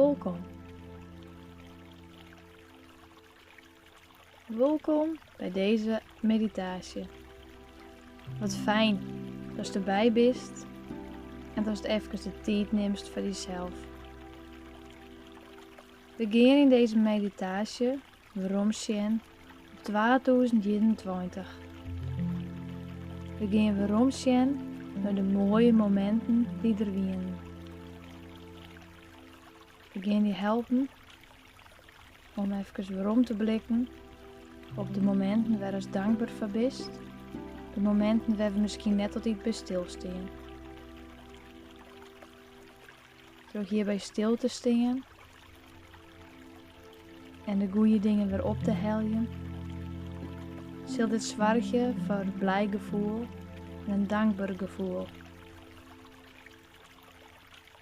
Wolkom. Wolkom by dizze meditaasje. Wat fijn datst derby bist en datst efkes de tiid nimst foar dysels. We gean yn dizze meditaasje werom sjen op 2021. We gean werom sjen nei de moaie mominten dy't der wienen. We gean dy helpen om efkes werom te blikken op de mominten wêr'tst dankber foar bist, de mominten wêr't we miskien net altyd by stilstean. Troch hjirby stil te stean en de goede dingen wer op te heljen, sil dit soargje foar in blij gefoel en in dankber gefoel.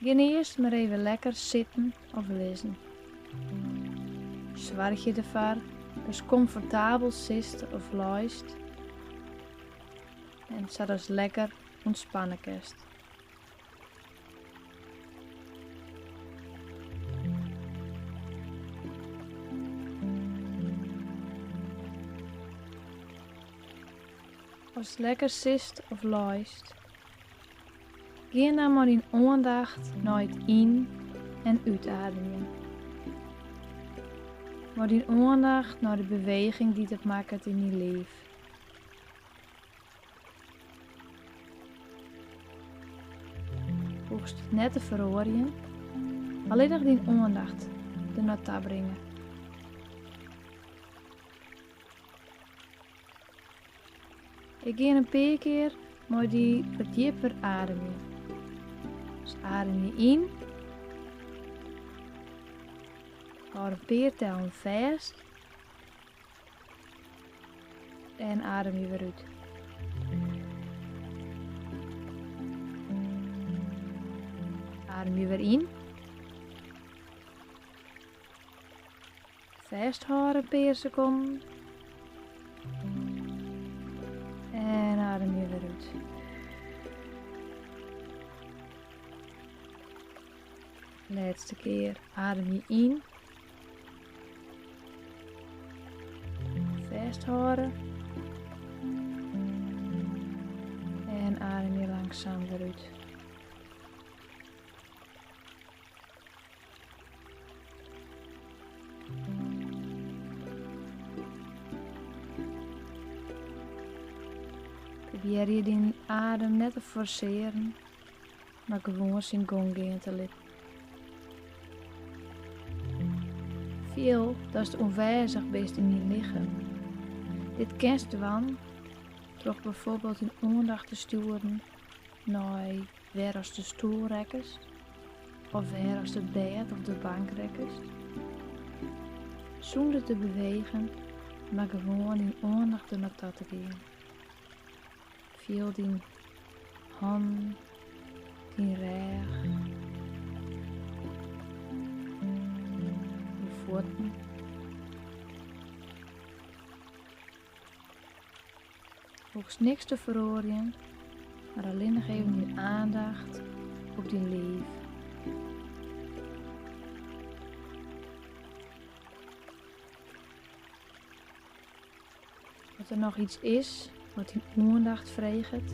Gean earst mar even lekker sitten of lizzen. Soargje derfoar datst komfortabel sitst of leist en sadatst lekker ûntspanne kinst. Ast lekker sitst of leist, gean dan mei dyn oandacht nei it yn en útademjen. Mei dyn oandacht nei de beweging dy't it makket yn dyn liif. Hoechst it net te feroarjen, allinnich dyn oandacht der nei ta bringe. Ik gean in pear kear mei dy wat djipper ademje. Dus ademje yn. Hâld in pear tellen fêst. En ademje wer út. Ademje wer yn. Fêsthâlde in pear sekonden. En ademje wer út. Lêste kear ademje yn. Fêsthâlde. En ademje langsum wer út. Probearje dyn adem net te forsearjen, mar gewoan syn gong gean te litten. Fiel datst oanwêzich bist yn dyn lichem. Dit kinst dwaan troch byfoarbyld dyn oandacht te stjoeren nei wêr ast de stoel rekkest of wêr ast it bêd of de bank rekkest. Sûnder te bewegen, mar gewoan dyn oandacht der nei ta te gean. Fiel dyn hannen, dyn rêch, dyn fuotten. Hoechst niks te feroarjen, mar allinnich even dyn oandacht op dyn liif. As der noch iets is wat dyn oandacht freget,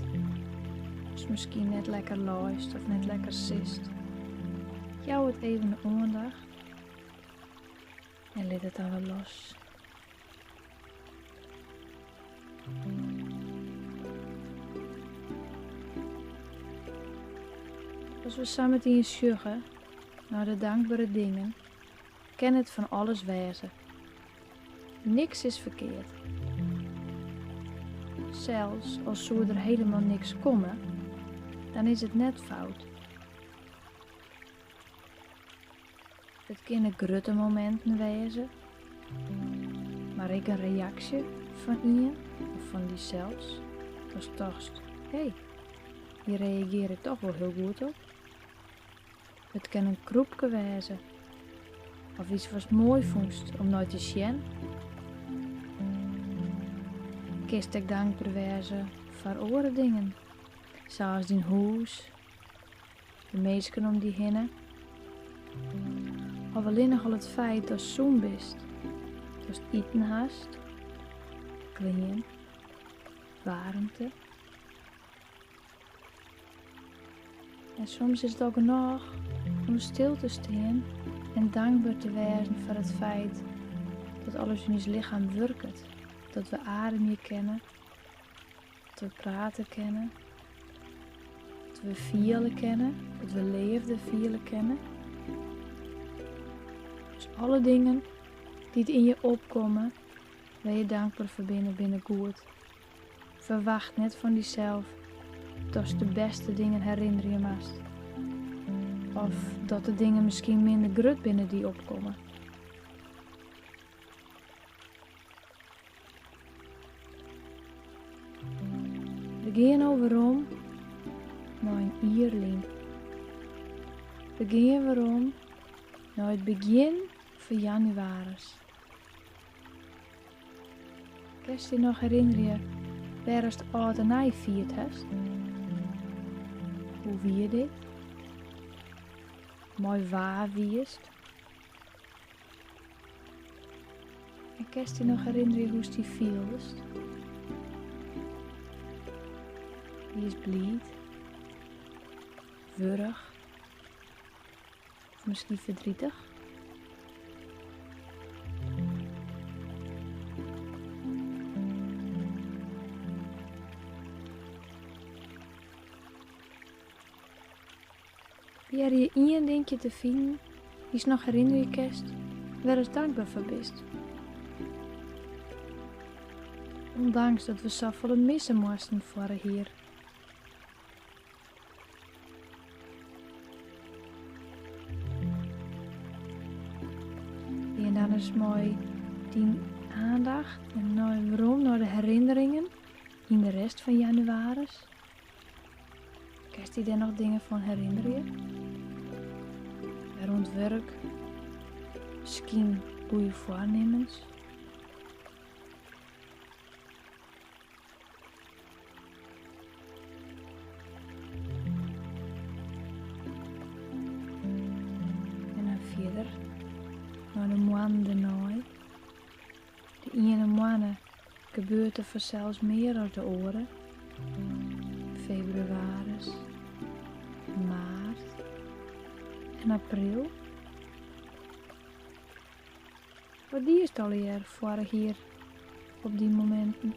ast miskien net lekker leist of net lekker sitst, jou it even de oandacht en lit it dan wer los. As we sametien sjogge nei de dankbere dingen, kin it fan alles wêze. Niks is ferkeard. Sels al soe der hielendal niks komme, dan is it net fout. It kinne grutte mominten wêze, mar ek in reaksje fan ien of fan dysels datst tochtst, hé, hjir reagearje ik toch wol hiel goed op. It kin in krûpke wêze of iets watst moai fûnst om nei te sjen. Kinst ek dankber wêze foar oare dingen, sa as dyn hûs, de minsken om dy hinne. Of allinnich al it feit datst sûn bist, datst iten hast, klean, waarmte. En soms is it al genôch om stil te stean en dankber te wêzen foar it feit dat alles yn ús lichem wurket, dat we ademje kinne, dat we prate kinne, dat we fiele kinne, dat we leafde fiele kinne. Dus alle dingen dy't yn je opkomme, wêr je dankber foar binne, binne goed. Ferwacht net fan dysels datst de bêste dingen herinnerje moatst. Of dat de dingen miskien minder grut binne dy't opkomme. We gean no werom nei in jier lyn. We gean werom nei it begjin fan jannewaris. Kinst dy noch herinnerje wêr ast âld en nij fierd hast? Hoe wie dit? Mei wa wiest? En kinst dy noch herinnerje hoe'tst dy fieldest? Wiest bliid? Wurch? Of miskien verdrietig? Probearje ien dinkje te finen dy'tst noch herinnerje kinst wêr ast dankber foar bist. Ûndanks dat we safolle misse moasten foarich jier. En dan is mei dyn aandacht en nei werom nei de herinneringen yn de rest fan jannewaris. Kinst dy dêr noch dingen fan herinnerje? Wer oan it wurk, miskien goede foarnimmens. En dan fierder nei de moannen dêrnei. De iene moanne gebeurt der fansels mear as de oare. Febrewaris, maart en april. Wat diest allegear foarich jier op dy mominten?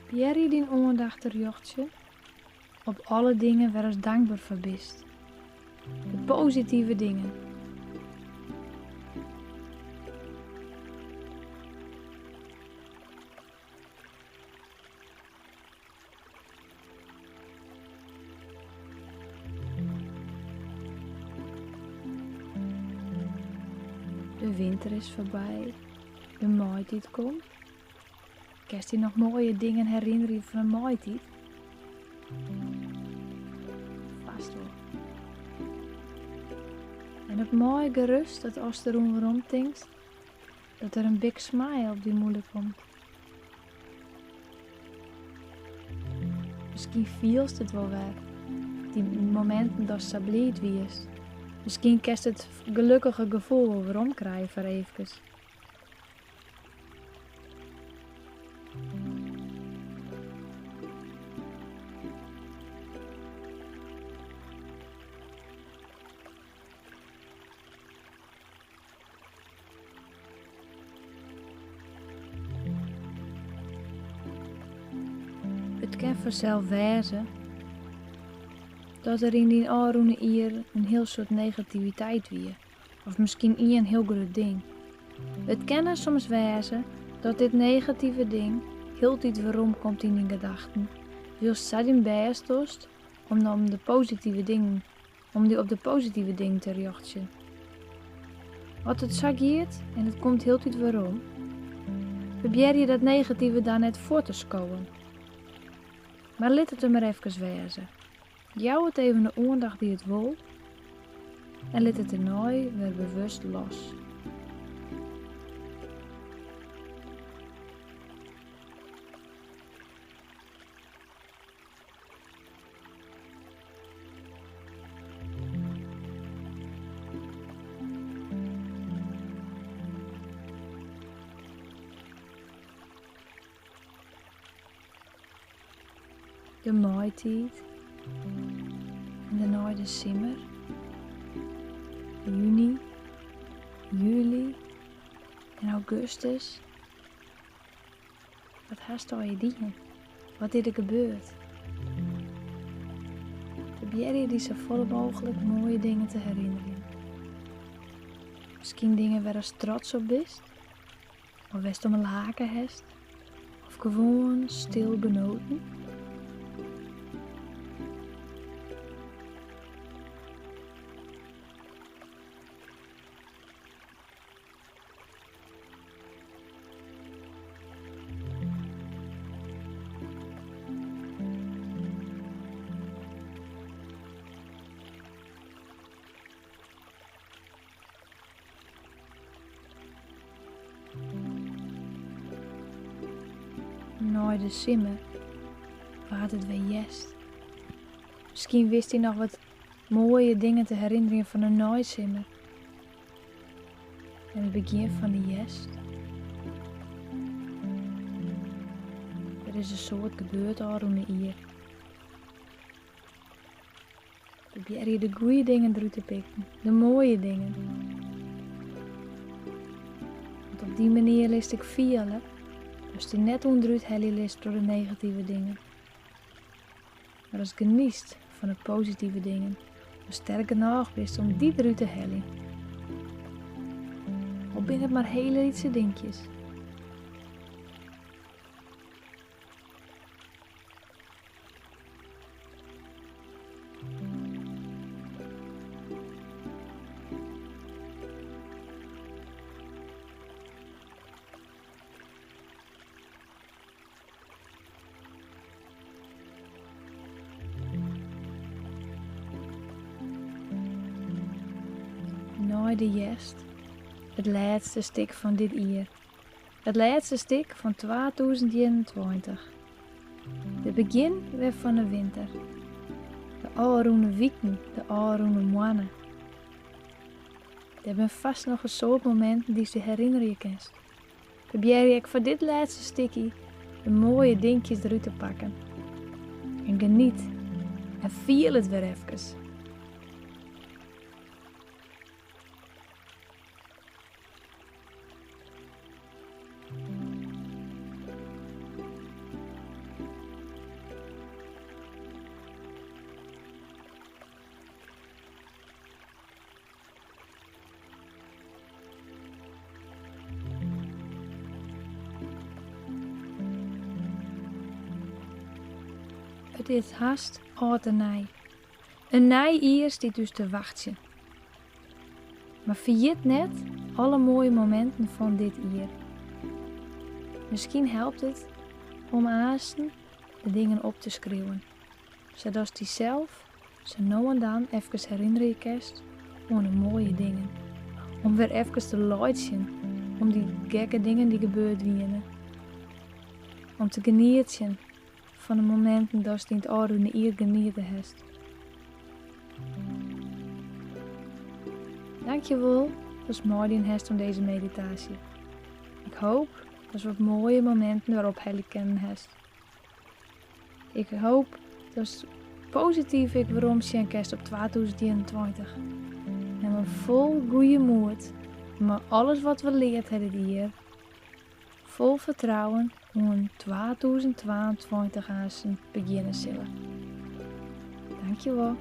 Probearje dyn oandacht te rjochtsjen op alle dingen wêr ast dankber foar bist. De positive dingen. De winter is foarby, de maaitiid komt. Kinst dy noch moaie dingen herinnerje fan de maaitiid? Fêst wol. En it mei gerêst dat ast deroan werom tinkst, dat der in big smile op dyn mûle komt. Miskien fielst it wol wer, dy mominten datst sa bliid wiest. Miskien kinst it gelokkige gefoel wol werom krije foar eefkes. It kin fansels wêze dat der yn dyn ôfrûne jier in hiel soad negativiteit wie, of miskien ien hiel grut ding. It kin dan soms wêze dat dit negative ding hieltyd weromkomt yn dyn gedachten, wylst sa dyn bêst dochst om dan de positive dingen om dy op de positive dingen te rjochtsjen. As it sa giet en it komt hieltyd werom, probearje dat negative dan net fuort te skowen. Mar lit it der mar efkes wêze. Jou it even de oandacht dy't it wol en lit it dêrnei wer bewust los. De maitiid en dêrnei de simmer, juny, july en augustus. Wat hast allegear dien? Wat is der gebeurd? Probearje dy safolle mooglik moaie dingen te herinnerjen. Miskien dingen wêr'tst trots op bist, of wêr'tst om lake hast, of gewoan stil genoten. Nei de simmer waard it wer hjerst. Miskien witst dy noch wat moaie dingen te herinnerjen fan de neisimmer. En it begjin fan de hjerst. Der is in soad gebeurd ôfrûne jier. Probearje de goede dingen derút te pikken, de moaie dingen. Want op dy manier litst ek fiele datst dy net ûnderút helje litst troch de negative dingen. Mar ast genietst fan de positive dingen, datst sterk genôch bist om dy derút te heljen. Al binne it mar hiele lytse dinkjes. Nei de hjerst, it lêste stik fan dit jier. It lêste stik fan 2021. De begjin wer fan de winter. De ôfrûne wiken, de ôfrûne moanne. Der binne fêst noch in soad mominten dy'tst dy herinnerje kinst. Probearje ek foar dit lêste stikje de moaie dinkjes derút te pakken. En geniet en fiel it wer efkes. It is hast âld en nij. In nij jier stiet ús te wachtsjen. Mar ferjit net alle moaie mominten fan dit jier. Miskien helpt it om aansten de dingen op te skriuwen, sadatst dysels sa no en dan efkes herinnerje kinst oan de moaie dingen. Om wer efkes te laitsjen om dy gekke dingen dy't gebeurd wiene. Om te genietsjen fan de mominten datst yn it ôfrûne jier geniete hast. Dankjewol datst meidien hast oan dizze meditaasje. Ik hoopje datst wat moaie mominten wer ophelje kinnen hast. Ik hoopje datst posityf ek werom sjen kinst op 2021. En mei fol goede moed, mei alles wat we leard ha dit jier, fol fertrouwen oan 2022 aansten begjinne sille. Dankjewol.